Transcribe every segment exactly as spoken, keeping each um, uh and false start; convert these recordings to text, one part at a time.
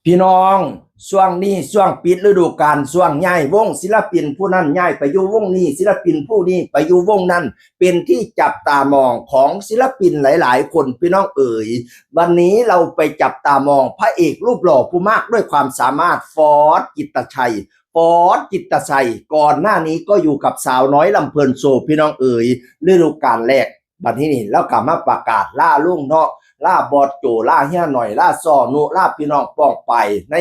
พี่น้อง ช่วงนี้ช่วงปิดฤดูกาล ช่วงย้ายวง ศิลปินผู้นั้นย้ายไปอยู่วงนี้ ศิลปินผู้นี้ไปอยู่วงนั้น เป็นที่จับตามองของศิลปินหลายๆคน พี่น้องเอ๋ย วันนี้เราไปจับตามองพระเอกรูปหล่อผู้มากด้วยความสามารถ ฟอส จิตรชัย ฟอส จิตรชัย ก่อนหน้านี้ก็อยู่กับสาวน้อยลำเพลินโชว์ พี่น้องเอ๋ย ฤดูกาลแรก บัดนี้นี่ลาวก็มาประกาศลาลุงเนาะ ลาบอสโจ ลาเฮียหน่อย ลาซ้อนุ ลาพี่น้องป้องไปใน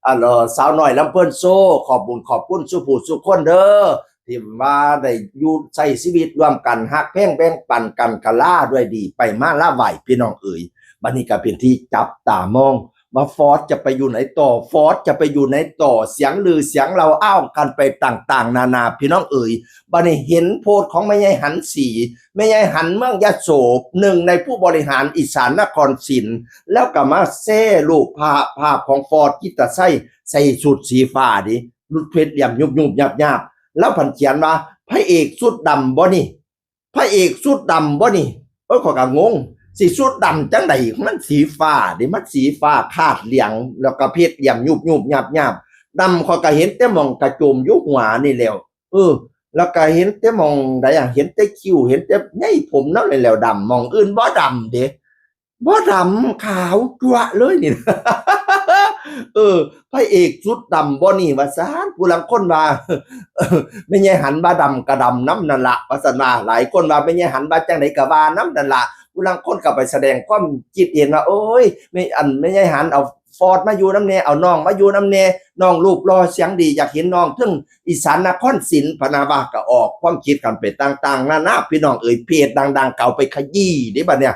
อ่า เอ่อ สาวน้อยลำเพลินโชว์ ขอบบุญขอบคุณสู่ผู้สู่คนเด้อ ที่ว่าได้อยู่ใช้ชีวิตร่วมกัน ฮักแพงแบ่งปันกัน ก็ลาด้วยดี ไปมาลาไหว พี่น้องเอ๋ย บัดนี้ก็เป็นที่จับตามอง ว่าฟอสจะไปอยู่ไหนต่อ ฟอสจะไปอยู่ไหนต่อ เสียงลือเสียงเล่าอ้างกันไปต่างๆ นานา พี่น้องเอ๋ย บัดนี้เห็นโพสต์ของแม่ใหญ่หันศรี แม่ใหญ่หันเมืองยโส หนึ่งในผู้บริหารอีสานนครศิลป์ แล้วก็มาแชร์รูปภาพ ภาพของฟอส จิตรชัย ใส่ชุดสีฟ้าดิ หลุดเพชรเหลี่ยมยุบๆ ยับๆ แล้วผันเขียนว่า พระเอกชุดดำบ่นี่ พระเอกชุดดำบ่นี่ โอ้ย ข้อยก็งง สิชุดดำจั่งใด มันสีฟ้าเด้ มันสีฟ้าคาดเหลือง แล้วก็เพชรเหลี่ยมยุบๆ ยับๆ ดำ ข้อยก็เห็นแต่หม่องกระโจมอยู่หัวนี่แหล้ว เออ แล้วก็เห็นแต่หม่องใดอะ เห็นแต่คิ้ว เห็นแต่ใยผมนำนี่แหล้วดำ หม่องอื่นบ่ดำเด้ บ่ดำ ขาวจั๊วะเลยนี่ เออ พระเอกชุดดำบ่นี่ ว่าซั่น ผู้ลางคนว่า แม่ใหญ่หันว่าดำก็ดำนำนั่นละ ว่าซั่นว่า หลายคนว่าแม่ใหญ่หันว่าจั่งใดก็ว่านำนั่นละ ผู้ลางคนก็ไปแสดงความคิดเห็นว่า โอ้ย แม่ อัน แม่ใหญ่หันเอาฟอสมาอยู่นำแน่ เอาน้องมาอยู่นำแน่ น้องรูปหล่อเสียงดี อยากเห็นน้องเทิงอีสานนครศิลป์ พะนะว่า ก็ออกความคิดกันไปต่างๆ นานา พี่น้องเอ๋ย เพจดังๆ ก็เอาไปขยี้เด้บัดเนี่ย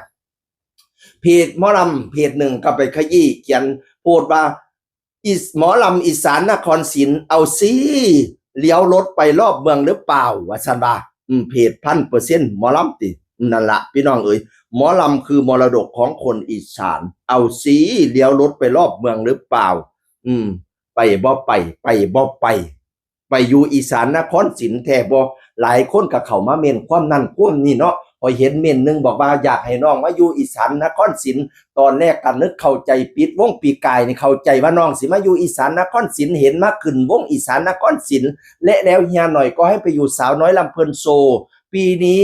เพจหมอลำเพจหนึ่งก็ไปขยี้เขียนโพสต์ว่า อิส หมอลำอีสานนครศิลป์ เอาสิ เลี้ยวรถไปรอบเมืองหรือเปล่า ว่าซั่นว่า อืม เพจพันเปอร์เซ็นต์หมอลำติ นั่นละพี่น้องเอ๋ย หมอลำคือมรดกของคนอีสาน เอาสิ เลี้ยวรถไปรอบเมืองหรือเปล่า อืม ไปบ่ไป ไปบ่ไป ไปอยู่อีสานนครศิลป์แท้บ่ หลายคนก็เข้ามาเม้นความนั้นความนี้เนาะ ข้อยเห็นเม้นหนึ่งบอกว่าอยากให้น้องมาอยู่อีสานนครศิลป์ ตอนแรกก็นึกเข้าใจผิด วงปีกายนี่เข้าใจว่าน้องสิมาอยู่อีสานนครศิลป์ เห็นมาขึ้นวงอีสานนครศิลป์ และแล้วเฮียหน่อยก็ให้ไปอยู่สาวน้อยลำเพลินโชว์ ปีนี้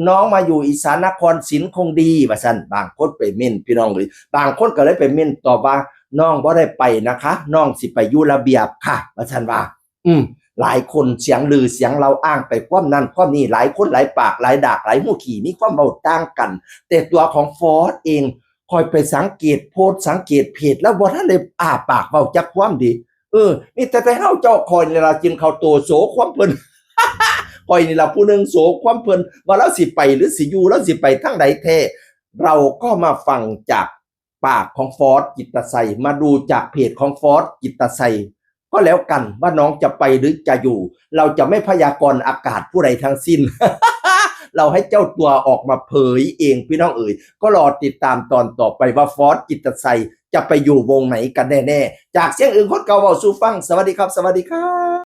น้องมาอยู่อีสานนครศิลป์คงดี ว่าซั่น บางคนไปเม้นพี่น้องเอ๋ย บางคนก็เลยไปเม้นตอบว่า น้องบ่ได้ไปนะคะ น้องสิไปอยู่ระเบียบค่ะ ว่าซั่นว่า อืม หลายคนเสียงลือเสียงเล่าอ้างไปความนั้นความนี้ หลายคนหลายปากหลายดากหลายหูขี้ มีความเว้าต่างกัน แต่ตัวของฟอสเอง ข้อยไปสังเกตโพสต์สังเกตเพจ แล้วบ่ทันได้อ้าปากเว้าจักความเด้ เออ มีแต่ แต่เฮาเจ้า ข้อยนี่ล่ะกินข้าวโตโสความเพิ่น ข้อยนี่ล่ะผู้หนึ่งโสความเพิ่น ว่าลาวสิไปหรือสิอยู่ ลาวสิไปทางใดแท้ เราก็มาฟังจากปากของฟอส จิตรชัย มาดูจากเพจของฟอส จิตรชัย ก็แล้วกันว่าน้องจะไปหรือจะอยู่ เราจะไม่พยากรณ์อากาศผู้ใดทั้งสิ้น เราให้เจ้าตัวออกมาเผยเองพี่น้องเอ๋ย ก็รอติดตามตอนต่อไปว่าฟอส จิตรชัย จะไปอยู่วงไหนกันแน่ๆ จากเสียงอึ่งคนเก่าเว้าสู่ฟัง สวัสดีครับ สวัสดีครับ